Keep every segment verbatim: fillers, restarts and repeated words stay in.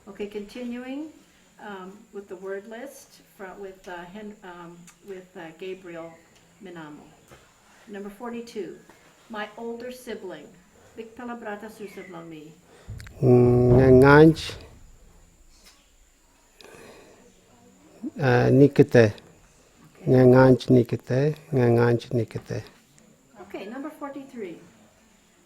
Okay, continuing um, with the word list from, with, uh, Hen- um, with uh, Gabriel Minamo. Number forty-two, my older sibling. Big pela brata susa belong mi. Nganj uh, nikete. Nganj nikete. Nganj nikete. Okay, number forty-three,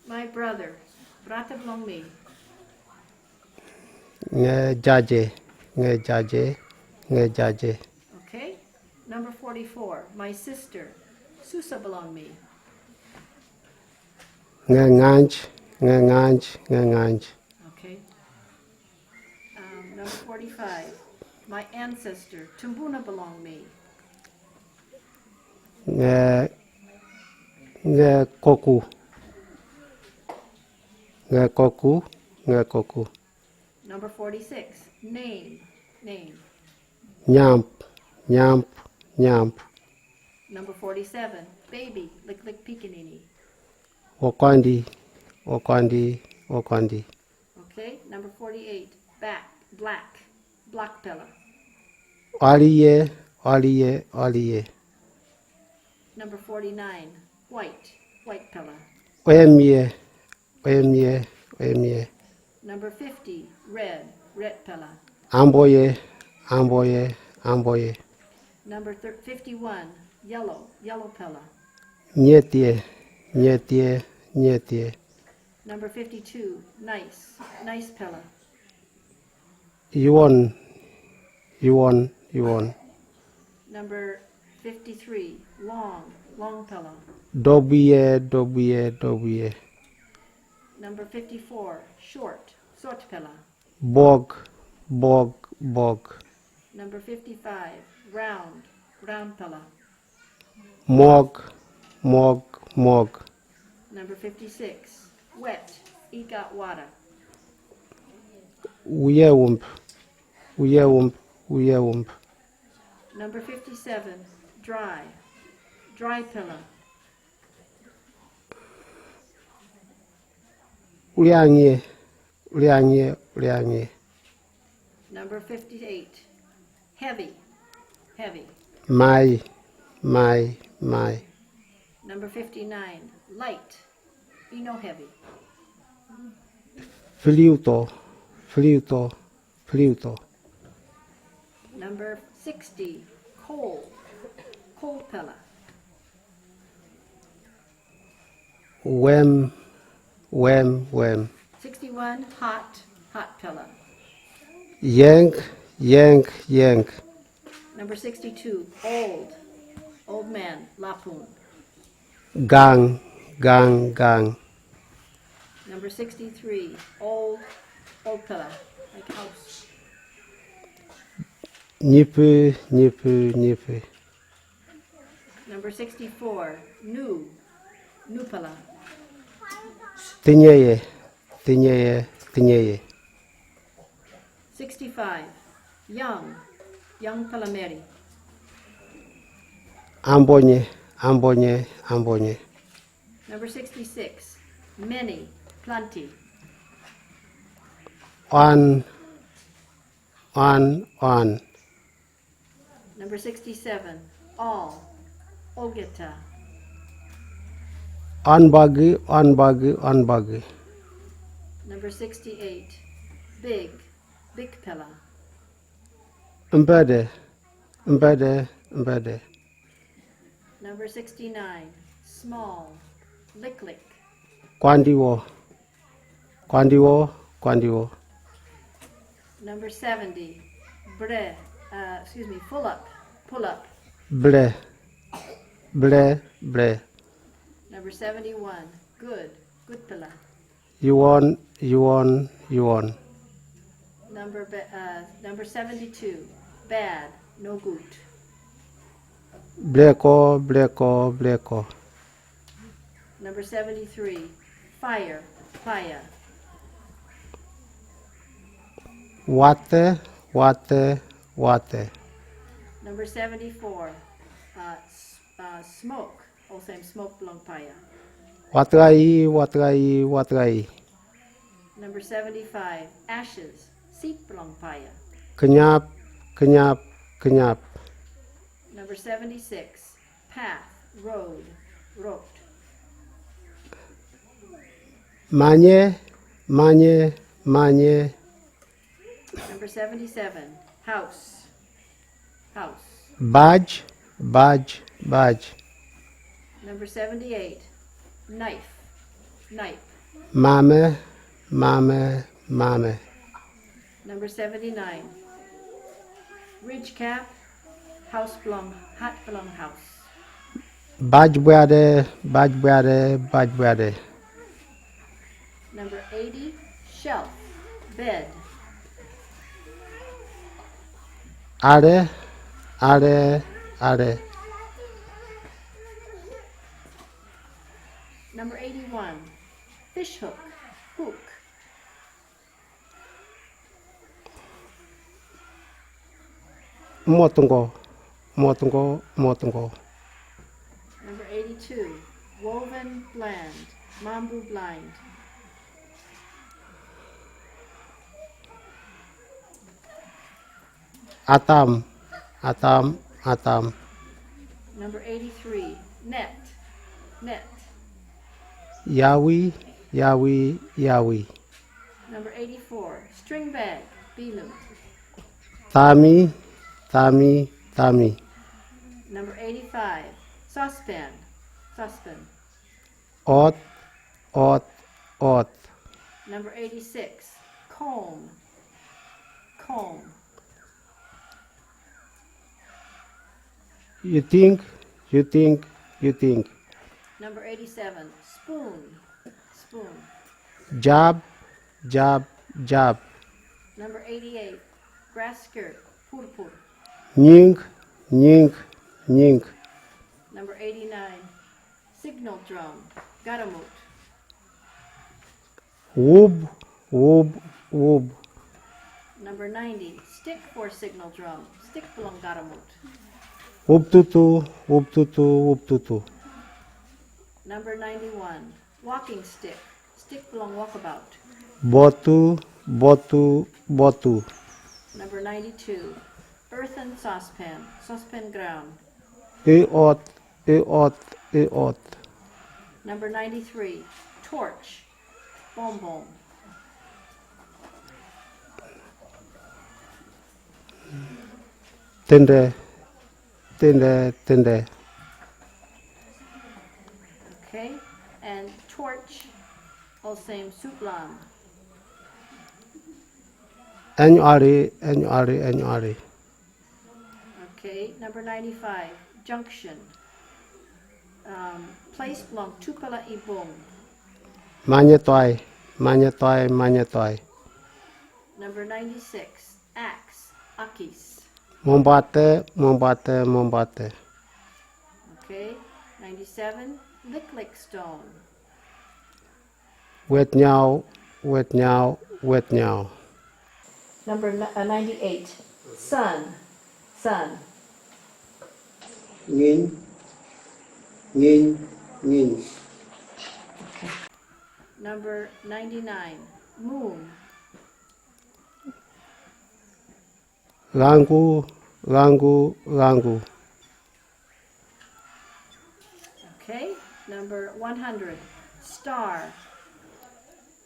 my brother. Brata belong mi. Nge jaje. Nge jaje. Nge jaje. Okay, number forty-four, my sister. Susa belong mi. Nganj. Nganj. Nganj. Okay. Um, number forty-five, my ancestor. Tumbuna belong mi. Nge nge koku. Nge koku. Nge koku. Number forty-six, name. Name. Nyamp. Nyamp. Nyamp. Number forty-seven, baby. Liklik pikinini. Okwandi. Okwandi. Okwandi. Okay, number forty-eight, back. Black. Black pela. Oliye. Oliye. Oliye. Number forty-nine, white. White pela. Oyemye. Oyemye. Oyemye. Number fifty, red. Red pela. Amboye. Amboye. Amboye. Number thir- fifty-one, yellow. Yellow pela. Nyetie. Nyetie. Nyetie. Number fifty-two, nice. Nice pela. Yuon. Yuon. Yuon. Number fifty-three, long. Long pela. Dobuye. Dobuye. Dobuye. Number fifty-four, short. Short pela. Bog. Bog. Bog. Number fifty-five, round. Round pela. Mog. Mog. Mog. Number fifty-six, wet. Ika wara. Uyeump. Uyeump. Uyeump. Number fifty-seven, dry. Dry pela. Uliangie. Uliangie. Uliangie. Number fifty-eight, heavy. Heavy. Mai. Mai. Mai. Number fifty-nine, light. Ino heavy. Filiuto. Filiuto. Filiuto. Number sixty, cold. Cold pela. Wem. Wem. Wem. Sixty-one, hot. Hot pela. Yenk. Yenk. Yenk. Number sixty-two, old. Old man. Lapun. Gang. Gang. Gang. Number sixty-three, old. Old pela. Like house. Nyipu. Nyipu. Nyipu. Number sixty-four, new. New pela. Tinyeye. Tinyeye. Tinyeye. Sixty-five, young. Young pela meri. Ambonye. Ambonye. Ambonye. Number sixty-six, many. Plenty. On. On. On. Number sixty-seven, all. Ogeta. On bagi. On bagi. On bagi. Number sixty-eight, big. Big pela. Mbede. Mbede. Mbede. Number sixty-nine, small. Liklik. Kwandiwo. Kwandiwo. Kwandiwo. Number seventy, bre. Uh, excuse me, full up. Pull up. Ble. Ble. Ble. Number seventy-one, good. Good pela. Yuon. Yuon. Yuon. Number ba- uh, number seventy-two, bad. No good. Bleko. Bleko. Bleko. Number seventy-three, fire. Fire. Wate. Wate. Wate. Number seventy-four, uh, s- uh, smoke. Also, smoke belong fire. Watrai. Watrai. Watrai. Number seventy-five, ashes. Sip long paya. Kenyap, kenyap, kenyap. Number seventy-six. Path, road, rot. Manye, manye, manye. Number seventy-seven. House, house. Baj, baj, baj. Number seventy-eight. Knife, knife. Mame, mame, mame. Number seventy-nine. Ridge cap, house blong, hat blong house. Baj bwade, baj bwade, baj bwade. Number eighty. Shelf, bed. Are, are, are. Number eighty-one. Fish hook, hook. Motungo, motungo, motungo. Number eighty-two. Woven blend, mambu blind. Atam, atam, atam. Number eighty-three. Net, net. Yawi, yawi, yawi. Number eighty-four. String bag, binu. Tami, tami, tami. Number eighty-five. Saucepan, saucepan. Ot, ot, ot. Number eighty-six. Comb, comb. You think, you think, you think. Number eighty-seven. Spoon, spoon. Jab, jab, jab. Number eighty-eight. Grass skirt, purpur. Nying, nying, nying. Number eighty-nine. Signal drum, garamut. Wub, wub, wub. Number ninety. Stick for signal drum, stick blong garamut. Wub tutu, wub tutu, wub tutu. Number ninety-one. Walking stick, stick blong walkabout. Botu, botu, botu. Number ninety-two. Earthen saucepan, saucepan ground. Iot, iot, iot. Number ninety-three. Torch, bombom. Tende, tende, tende. Okay, and torch, olsem suplam. Enyuari, enyuari, enyuari. Okay, number ninety-five. Junction. Um, place blong tupala ibong. Manyetoi, manyetoi, manyetoi. Number ninety-six. Axe, akis. Mombate, mombate, mombate. Okay, ninety-seven. Liklik stone. Wet nyau, wet nyau, wet nyau. Number ni- uh, ninety-eight. Sun, sun. Nginy, nginy, nginy. Number ninety-nine. Moon. Gangu, gangu, gangu. Okay, number one hundred. Star.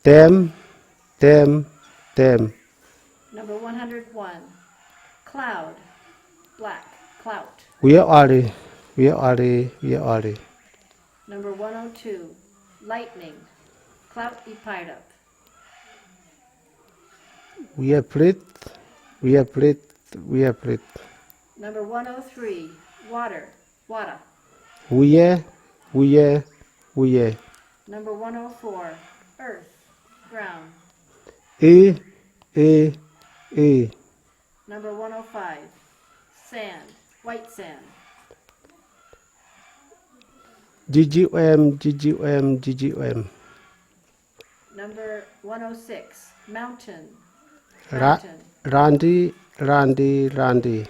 Tem, tem, tem. Number one hundred one. Cloud, black, clout. Wia ori, wia ori, wia ori. Number one oh two. Lightning, clout ipairap. Wia prit, wia prit, wia prit. Number one oh three. Water, wara. Wia, wia, wia. Number one oh four. Earth, ground. I, i, i. Number one oh five. Sand, white sand. G G M, G G M, G G M. Number one oh six. Mountain, Ra- mountain. Randi, randi, randi.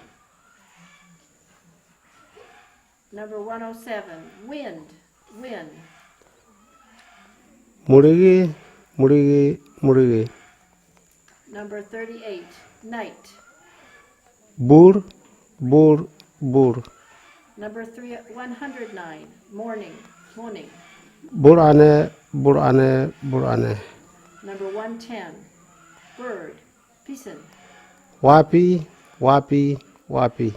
Number one oh seven. Wind, wind. Murigi, murigi, murigi. Number thirty-eight, night. Bur, bur, bur. Number three, one hundred nine, morning, morning. Bur ane, bur ane, bur ane. Number one ten, bird, pisan. Wapi, wapi, wapi.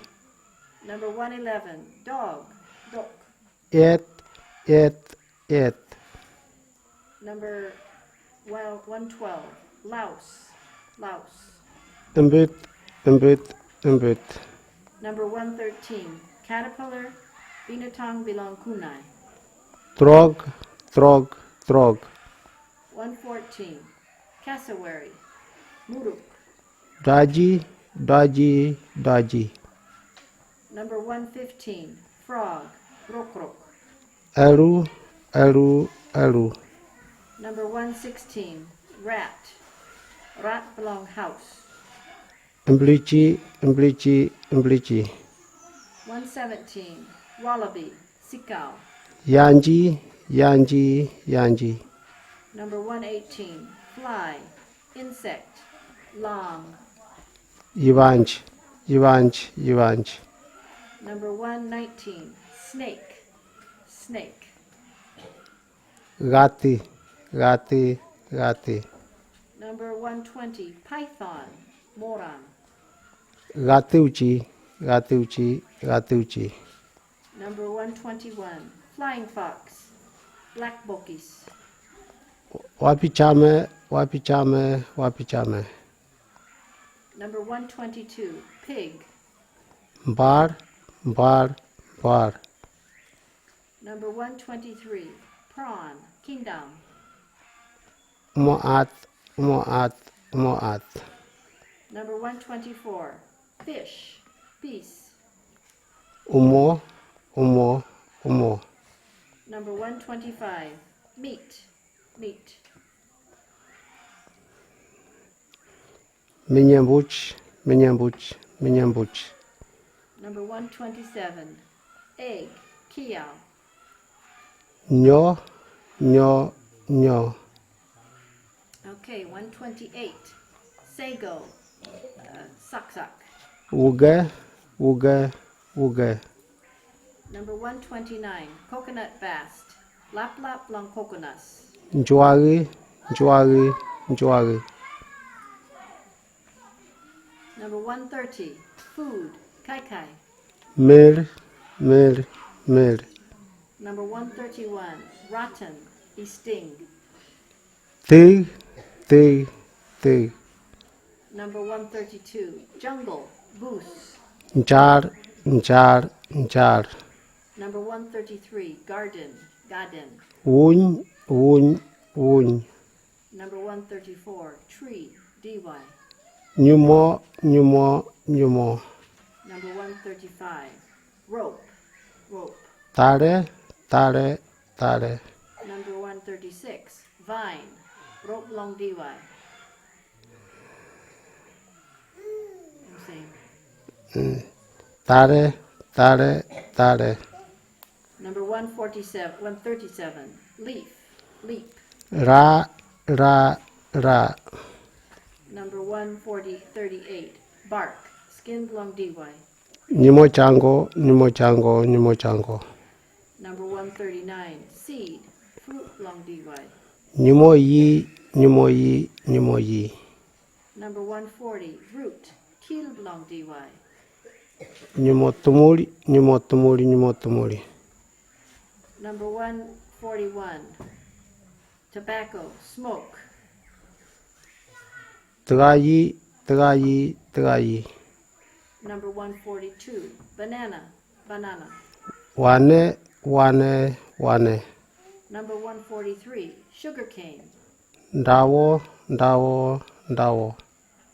Number one eleven, dog, dok. Et, et, et. Number, well, one twelve, louse, louse. Embit, embit, embit. Number one thirteen, caterpillar, binatang bilangkunai. Trog, trog, trog. One fourteen, cassowary, muruk. Daji, daji, daji. Number one fifteen, frog, rokrok. Eru, eru, eru. Number one sixteen, rat, rat belong house. Emblichi, emblichi, emblichi. One seventeen, wallaby, sikau. Yanji, yanji, yanji. Number one eighteen, fly, insect, long. Yivanj, yivanj, yivanj. Number one nineteen, snake, snake. Gati, gati, gati. Number one twenty, python, moran. Gatiuchi, gatiuchi, gatiuchi. Number one twenty-one, flying fox, black bokis. Wapichame, wapichame, wapichame. Number one twenty-two, pig. Mbar, mbar, mbar. Number one twenty-three, prawn, kingdom. Moat, moat, moat. Number one twenty-four, fish, peace. Umo, umo, umo. Number one twenty-five, meat, meat. Minyambuch, minyambuch, minyambuch. Number one twenty-seven, egg, kiao. Nyo, nyo, nyo. Okay, one twenty-eight, sago, uh, saksak. Wuge, wuge, wuge. Number one twenty-nine, coconut bast, laplap lang coconuts. Njuari, njuari, njuari. Number one thirty, food, kaikai. Mil, mil, mil. Number one thirty-one, rotten, isting. Tig, tig, tig. Number one thirty-two, jungle, bus. Njar, njar, njar. Number one thirty-three, garden, garden. Wuny, wuny, wuny. Number one thirty-four, tree, diwai. Nyumo, nyumo, nyumo. Number one thirty-five, rope, rope. Tare, tare, tare. Number one thirty-six, vine, rope long diwai. I'm saying. Tare, tare, tare. Number one forty-seven, one thirty-seven, leaf, leap. Ra, ra, ra. Number one forty, thirty-eight, bark, skin long diwai. Nyimo chango, nyimo chango, nyimo chango. Number one thirty-nine, seed, fruit long diwai. Nyimo yi, nyimo yi, nyimo yi. Number one forty, root, kil long diwai. Nyimo tumuli, nyimo tumuli, nyimo tumuli. Number one forty-one, tobacco, smoke. Tigayi, tigayi, tigayi. Number one forty-two, banana, banana. Wane, wane, wane. Number one forty-three, sugar cane. Ndawo, ndawo, ndawo.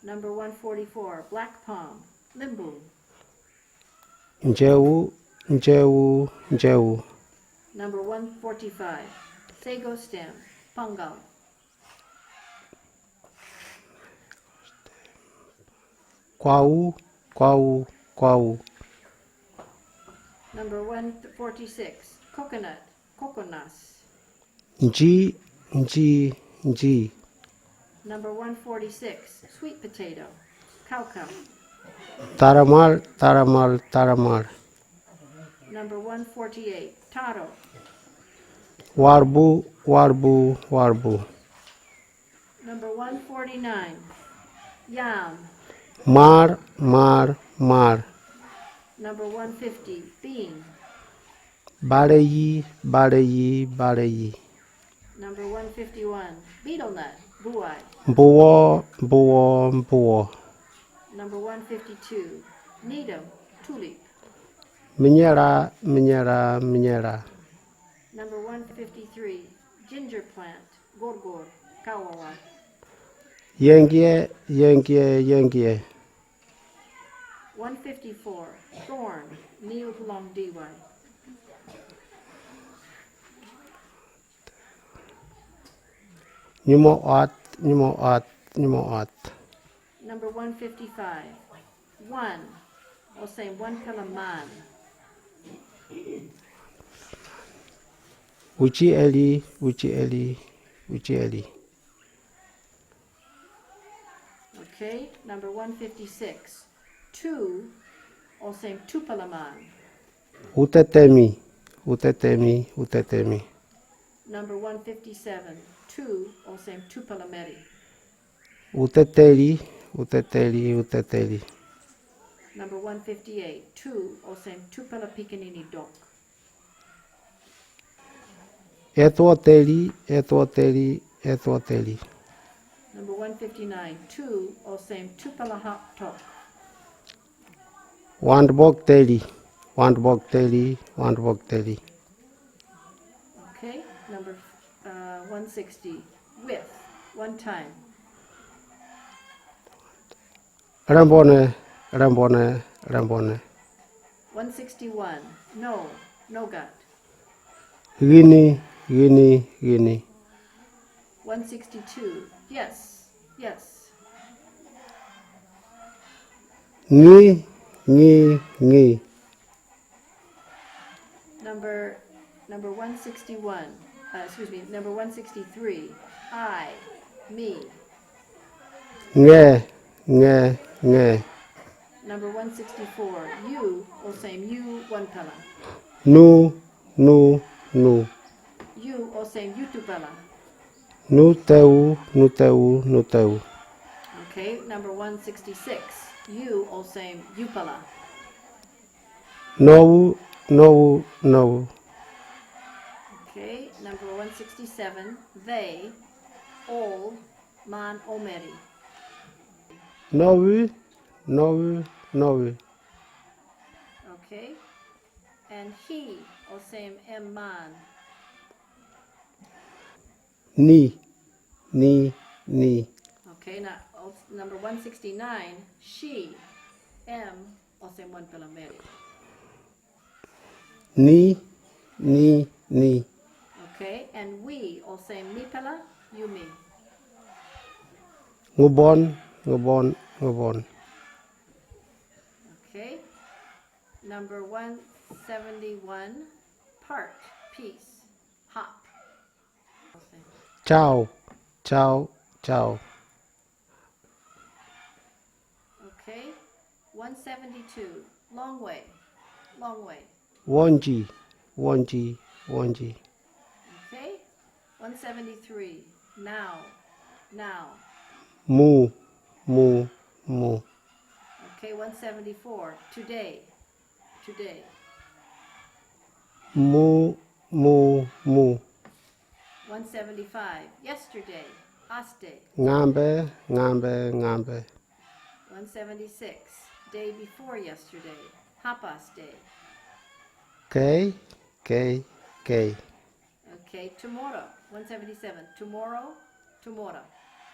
Number one forty-four, black palm, limbung. Njewu, njewu, njewu. Number one forty-five, sago stem, pangal. Kwawu, kwawu, kwawu. Number one forty-six, coconut, kokonas. Nji, nji, nji. Number one forty-six, sweet potato, cowcumb. Taramar, taramar, taramar. Number one forty-eight, taro. Warbu, warbu, warbu. Number one forty-nine, yam. Mar, mar, mar. Number one fifty, bean. Baleyi, baleyi, baleyi. Number one fifty-one, betel nut, buai. Mbuwo, mbuwo, mbuwo. Number one fifty-two, needle, tulip. Minyela, minyela, minyela. Number one fifty-three, ginger plant, gorgor, kawawa. Yengie, yengie, yengie. One fifty-four, thorn, nil long diwai. Nyumo ot, nyumo ot, nyumo ot. Number one fifty-five, one, o same one kalaman. Uchi eli, uchi eli, uchi eli. Okay, number one fifty-six, two, o same two palaman. Utetemi, utetemi, utetemi. Number one fifty-seven, two, o same two palameri. Uteteli, uteteli, uteteli. Number one fifty-eight, two, o same two palapikanini dok. Etuoteli, etuoteli, etuoteli. Number one fifty-nine, two, o same two palahak tok. Wandbok teli, wandbok teli, wandbok teli. Okay, number uh, one sixty, with, one time. Rambone, rambone, rambone. One sixty-one, no, no God. Gini, gini, gini. One sixty-two, yes, yes. Ngi, ngi, ngi. Number number one sixty-one, uh, excuse me, number one sixty-three, I, me. Nge, nge, nge. Number one sixty-four, you, o same you, one pala. Nu, nu, nu. You, o same you two pala. Nu teu, nu teu, nu teu. Okay, number one sixty-six, you, o same you pala. Nowu, nowu, nowu. Okay, number one sixty-seven, they, all, man, o meri. Nowu, nowu, nowu. Okay, and he, o same em man. Ni, ni, ni. Okay, now, o- number one sixty-nine, she, em, o same one pala meri. Ni, ni, ni. Okay, and we, o same mi pala, you mi. Ngubon, ngubon, ngubon. Okay, number one seventy-one, part, piece, hop. Okay. Chao, chao, chao. Okay, one seventy-two, long way, long way. Wonji, wonji, wonji. Okay, one seventy-three, now, now. Mu, mu, mu. Okay, one seventy-four, today, today. Mu, mu, mu. One seventy-five, yesterday, aste. Ngambe, ngambe, ngambe. One seventy-six, day before yesterday, hapaste. Kei, kei, kei. Okay, tomorrow, one seventy-seven, tomorrow, tomorrow.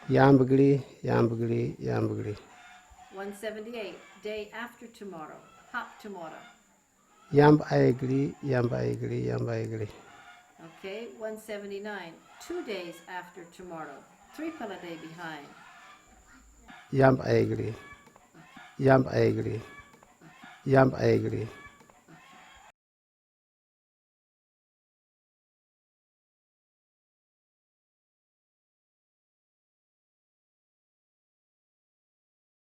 Yambgli, yambgli, yambgli. One seventy-eight, day after tomorrow, hap tomorrow. Yamb aigli, yamb aigli, yamb aigli. Okay, one seventy-nine, two days after tomorrow, three pala day behind. Yamb aigli. Yamb aigli. Yamb aigli.